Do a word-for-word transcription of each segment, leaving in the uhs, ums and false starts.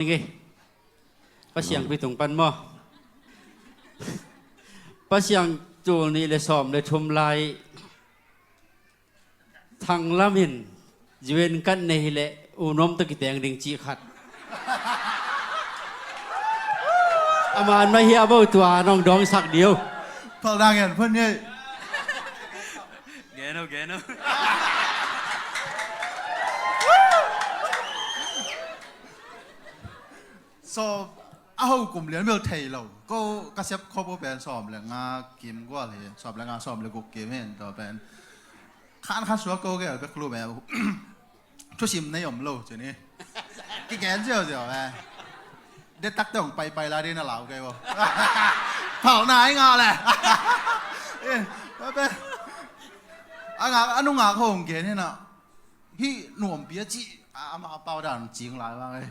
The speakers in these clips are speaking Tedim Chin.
Ning ei. Pasiang pitung pan maw? Pasiang tul nih le sawm le thum lai Thang Lam in U N card nei hileh U Nuam tawh kiteng ding cih khat. Ama an mah hiah bo, tua nong dawngsak dih o. Phal dang en phun ni. Gen o, gen o. So, a ho kum lian bel thei lo. Ko ka sep khop uh pen sawm le nga kim gual hi. Sawm le nga, sawm le guk kim hi, tua pen. Khan khat suak ko gel bek lu me. Thusim nei om lo ci ni. Kigen ziauziau me. Detak te hong paipai la ding na lau kei bo. Phal nai nga le. Eh, a pen. A nga, a nungak hong gen hi na. Hih nuampi a cih, a, ama pau dan cing lai bang ei.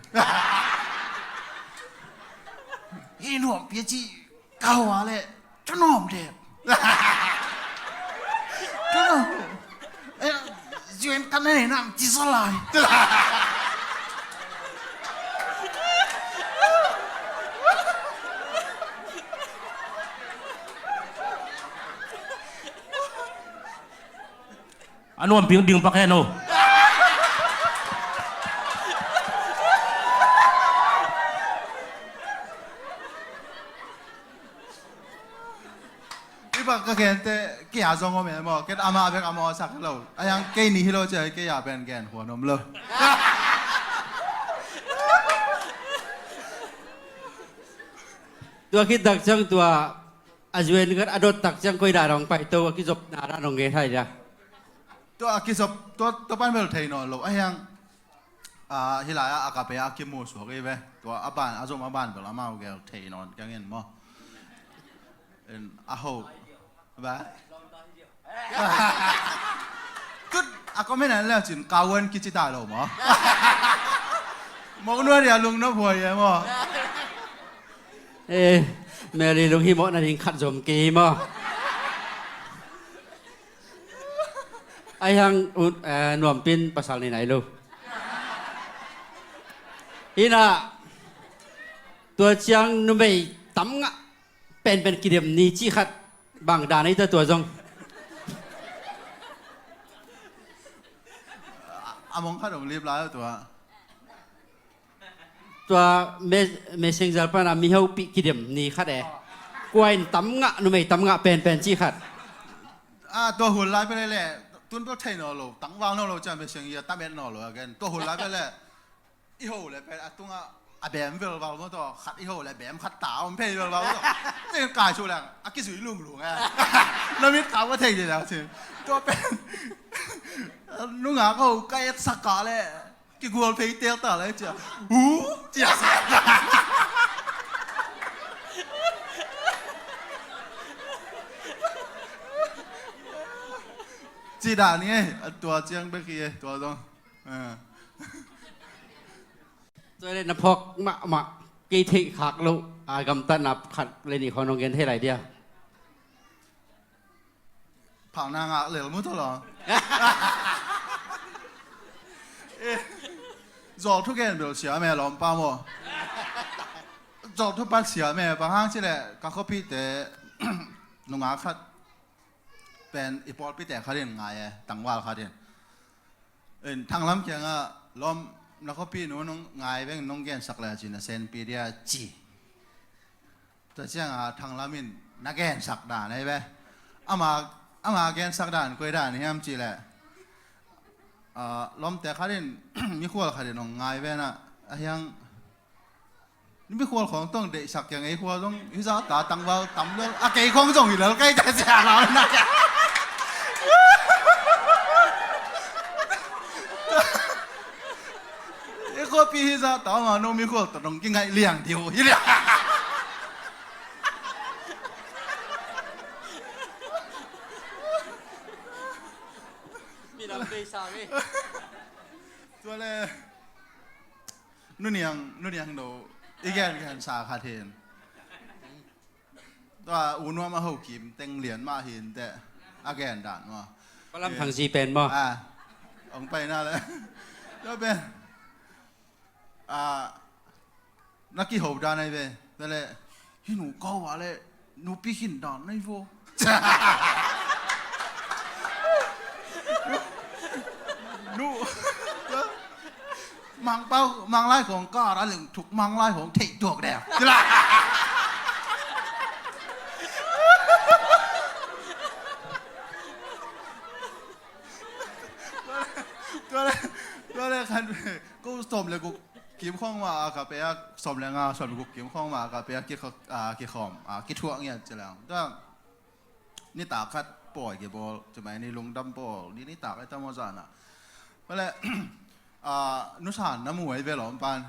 Hih nuampi a cih, ka hua leh, thunuam dek. Thunuam. Eh, U N card nei nang ci sa lai. A nuampi ding pak hen o. Hih bang ka gente, kei a zong om e maw, ken amah bek a mawhsak lo. A hiang kei nih hi lo cia, kei a pen gen huan om lo. Tua khit tak ciang tua a U N card a dot tak ciang koi dah dong paito, a kizopna dah dong ge thai dia. Tua a kizop, tua, tua pan bel thei nawn lo. A hiang, ah, hih lai-ah a ka pe a kimu suak hi ve. Tua a ban, a zom a ban bel amau gel thei nawn kiang in maw. En, a ho. Ba. Tut, a comment an le cin, ka U N kici ta lo maw. Mok nuai dia lung nop huai e maw. Eh, Mary lunghimawh nading khat zom kei maw? Ai hang, eh, nuampin pasal ni nai lo. Hi na, tua ciang numei tam ngah penpen kidem ni cih khat bang dan ei ta tua zong. A mong khat om lip lai tua. Tua me-, messenger pana mi hopih kidem ni khat e. Kua in tam ngah, numei tam ngah penpen cih khat. A, tua hun lai pele le, tun tua thei naw lo, tangval naw lo cia messenger tam et naw lo again. Tua hun lai pele, i ho le pele, a tunga, a bem vel val maw tua, khat i ho le bem khat ta, om phei vel val maw tua. Teng kai su le, a kizui lunglung e. Na mit ka wa thei de la, tua pen. Nungak ho, ka et sak ka le. Kigual phei tel ta lai cia. Hu? Cia sa. Ci dan ni e, a tua ciang bek hi e, tua zong. Ah. Tua le na phawk mahmah, kei theih khak loh, a gamtatna khat le nih khawng nong gen thei lai dia. Phakna ngak lel mu tawh law. Eh, zawh thugen bel siam e lawmpa maw. Zawh thupat siam e, bang hang cileh ka khuapihte nungak khat pen i pawlpite khat in ngai e, tangval khat in. In, Thanglam kiangah lawm na khuapih nu nong ngai veng nong gensak le cin a senpi dia ci. Tua ciangah Thanglam in na gensak dan ahi ve. Ama, ama gensak dan koi dan hiam cihleh, ah, lawmte khat in mikhual khat in hong ngai ve na, a hiang mikhual khawng tong deihsak kiang ei khua zong hizah ta tangval tam lel a kei khawng zong hi lel kei ta cia lau na. I khuapi hizah ta ma no mikhual ta dong kingaih liang diu hi liang. Minam bei sa ve. Tua le nuniang, nuniang no i gen gen sa khat hin. Tua U Nuam a ho kim teng lian mah hin teh a gen dan maw. Palam thang si pen maw. Ah, ong pai na le. Tua pen. Ah, Na kiho dan ahi ve. Tua leh, hih nu kau ah leh nupi khin dan na hi vo. Nu, Mangpau, Manglai khawng kar a leng thuk Manglai khawng theih tuak deuh. Tua leh, tua leh, tua leh khan ko sawm le guk kim khawng mah a ka pe a, sawm le nga, sawm le guk kim khawng mah a ka pe a, ki kha-, a, kikhawm, a, kithuah ngiat ci leng. Tua nitak khat pawi kibawl, ci mai ni lungdam bawl, ni nitak ai tam aw zan ah. Tua leh, a, nusan na mu ai ve lawm pan.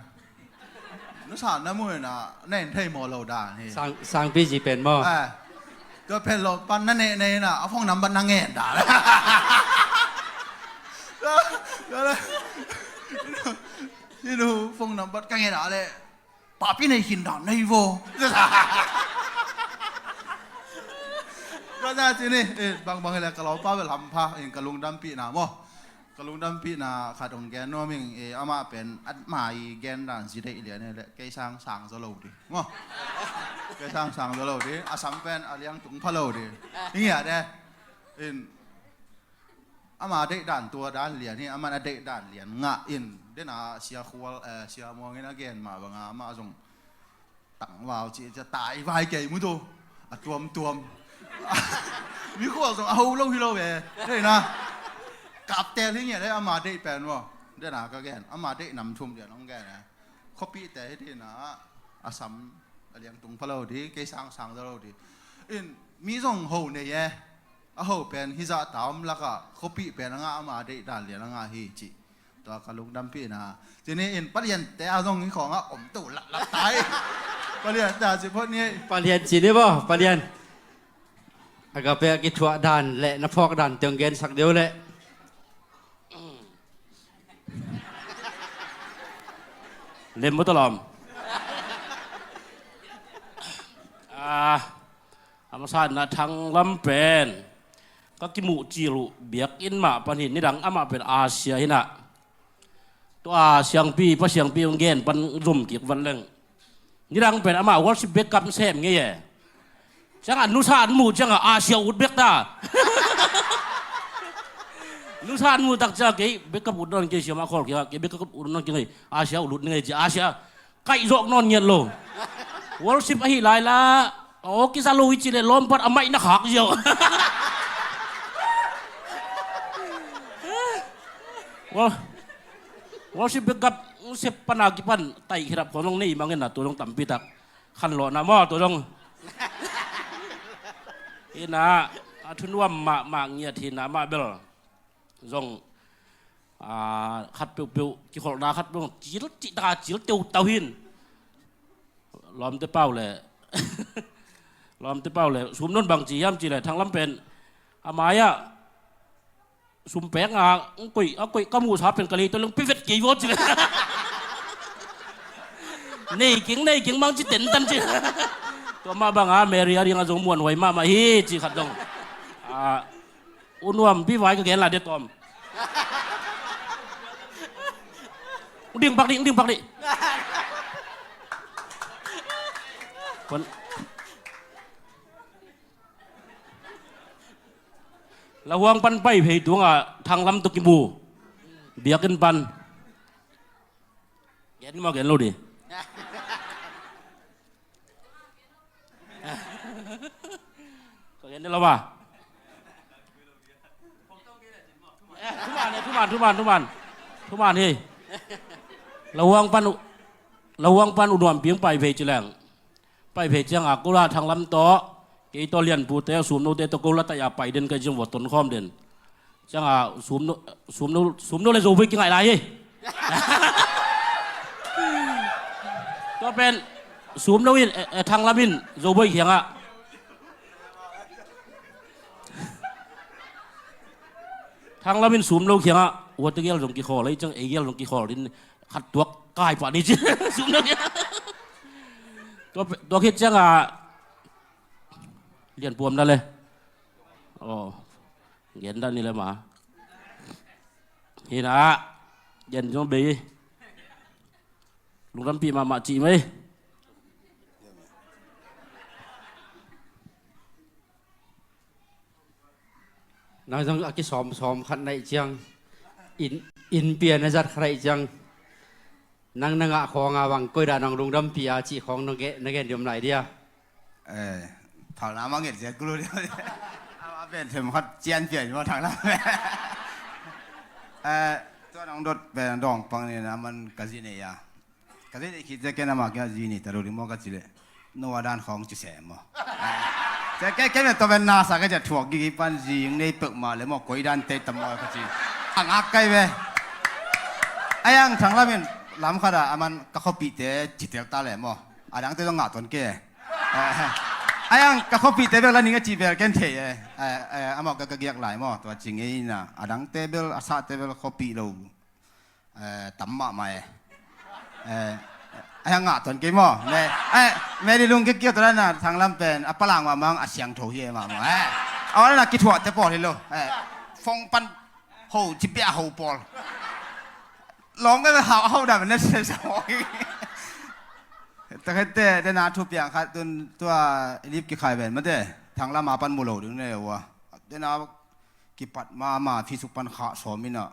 Nusan na mu in a, na en thei maw lo dan hi. Sang, sangpi zi pen maw? Eh. Tua pen lawm pan na neh nei in a, a phone number na ngen dan. Tua, tua leh, hih nu phone number ka ngen a leh, papi nei khin dan na hi vo. Tua zah ci ni, eh, bangbang hi leh ka lawmpa bel hampha, in ka lungdampihna maw. Ka lungdampihna khat hong gen nuam ing, eh, amah pen, amah i gen dan zi deih lian hi leh, kei sang sang zaw lo ding. Maw. Kei sang sang zaw lo ding, a sam pen a liangtung pha lo ding. Hi ngiat e. In, ama deih dan tua dan lian hi, aman a deih dan lian ngah in, den a Sia Khual, eh, Sia Muang in a gen mah bang a, amah zong tangval ci, ci tai vai kei mu tu, a tuamtuam. Mi khual zong a ho lo hi lo ve, deih na. Kaptel hi ngiat e, ama deih pen maw. Den a ka gen, ama deih nam thum lian hong gen e. Khuapihte hi ding a, a sam a liangtung pha lo ding, kei sang sang zaw lo ding. In, mi zong ho nei e. A ho pen hizah ta om lakah khuapih pen a ngah, ama deih dan lian a ngah hi cih. Tua ka lungdampihna. Ci ni in, paliante a zong hih khawngah om to laklak ta hi. Paliante a ci phot ni. Palian ci ni baw, palian. A ka pe a kithuah dan le na phawk dan teng gensak deuh leh. Lem maw ta lawm. Ah, a masa in a Thang Lam pen ka kimuh cil uh biakinn mah pan hi, nidang amah pen Asia hi na. Tua Siangpi, Pa Siangpi hong gen pan zom kik van leng. Nidang pen amah worship backup sem ngei e. Ciangah nusa an muh ciangah Asia ut bek ta. Nusa an muh tak ciangah kei backup ut nawn kei, siamah khawl kiangah kei backup ut nawn kei ngei. Asia ut lut ni ngei ci, Asia kaih zawk nawn ngiat lo. Worship ahi lai la, aw kisa lo i ci leh lawmpat a maih na khak ziau. Wor-, worship backup sep pana kipan taih khedap khawng zong nei mangin a, tua zong tampi tak khanlawhna maw, tua zong. Hi na, a thunuam mahmah ngiat hi na, amah bel zong, a, khat peuhpeuh, kikholhna khat peuh cil cih taka cil teutau hin. Lawmte pau le, lawmte pau le sum non bang ci hiam ci leh, Thang Lam pen a mai-ah sum pek nga, a koih, a koih ka muhsa pen ka lei tawh leng pivet kei vaw ci leh. Nei keng, nei keng bang ci tentan ci. Tua mah banga Mary a dingah zong muanhuai mahmah hi ci khat dong. A, U Nuam, pi vai ka gen la dia tawm. Ding pak dih, ding pak dih. Kon-, Lahuang pan pai phei tungah Thang Lam tawh kimu. Biakinn pan. Gen maw, gen lo dih. Ka gen dih lo maw. Thuman, thuman, thuman, thuman. Thuman hi. Lahuang pan, Lahuang pan U Nuam pi hong pai phei ci leng. Pai phei ciangah kula Thang Lam tawh, kei tawh Lianpute, Sumnote tawh kula taih a pai den, kei ciang vua tonkhawm den. Ciangah Sumno, Sumno, Sumno le Zovei kingaih lai hi. Tua pen Sumno in, eh, eh, Thang Lam in Zovei kiangah, Thang Lam in Sumno kiangah, uate gel zong kikhawl ei ciang, ei gel zong kikhawl in khat tuak kai pah ni ci. Sumno kiangah. Tua pe-, tua khit ciangah Lianpuam na le. Aw. Gen dan ni le ma. Hi na. Gen zong bei. Lungdampih mahmah cih mai. Nang zong a kisawmsawm khat naih ciang, inn, inn pian a zat khat naih ciang, nang na ngah khawng a bang koidah nang lungdampih a cih khawng na gen, na gen diam lai dia? Eh, phalna mah nget zia kulu dia. A pen them khat cian pian maw thanglam. Eh, tua nang dot pen dawng pang ni na man ka zi nei a. Ka zi nei khit zia ken amah kia zi nei ta lo ding maw ka ci leh. No a dan khawng ci se maw. Cia ke ke me to ben na sa ka cia thuak gigi pan zi ing nei pek ma le maw koi dan te tam maw ka ci. A ngak kai ve. Ayang thanglam in lam khat a aman ka khopite ci tel ta le maw. A dang te zong ngah tuan ke. Ayang ka khopite bek la ning a ci bel ken thei e. Amau ka ka giak lai maw tua ci ngei na a dang te bel a sa te bel khopi lo. Eh, tam mahmah e. Eh, a ngah tuan kei maw. Me, eh, me di lung kei kio tuan na thanglam pen a palang mahmah a siangtho hi e mahmah e. A wan na kithuah te pawl hi lo. Eh, fong pan ho ci pia ho pawl. Lawng ka hau hau da na se sa ho. Ta khe te de na thu piang khat tun tua lip kikhai ven ma de. Thanglam a pan mu lo ding ne wa. De na kipat ma ma Facebook pan kha sawm ina.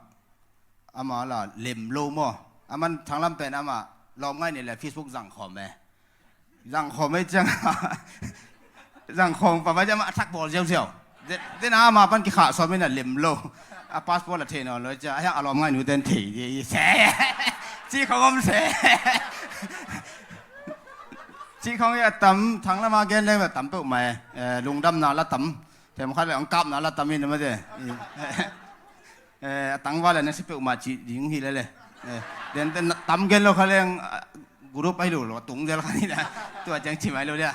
Ama la lem lo maw. Aman thanglam pen ama lawm ngai ni le Facebook zang khawm e. Zang khawm e ciang. Zang khawm pa ba ciang ama a thak bawl ziauziau. Dena ama pan kikhah sawm in a lem lo. A passport la thei nawn lo ciang a hiang a lawm ngai nu ten thei di se. Ci khawng om se. Ci khawng i a tam thanglam a gen leng a tam peuh mai. Lungdamna la tam. Them khat le ang kapna la tam in a ma de. Eh, a tangval le na si peuhmah cih ding hi lele. Eh, den, den tam gen lo kha leng, ah, group ahi lo lo tung zel kha ni da. Tua ciang cim ahi lo dia.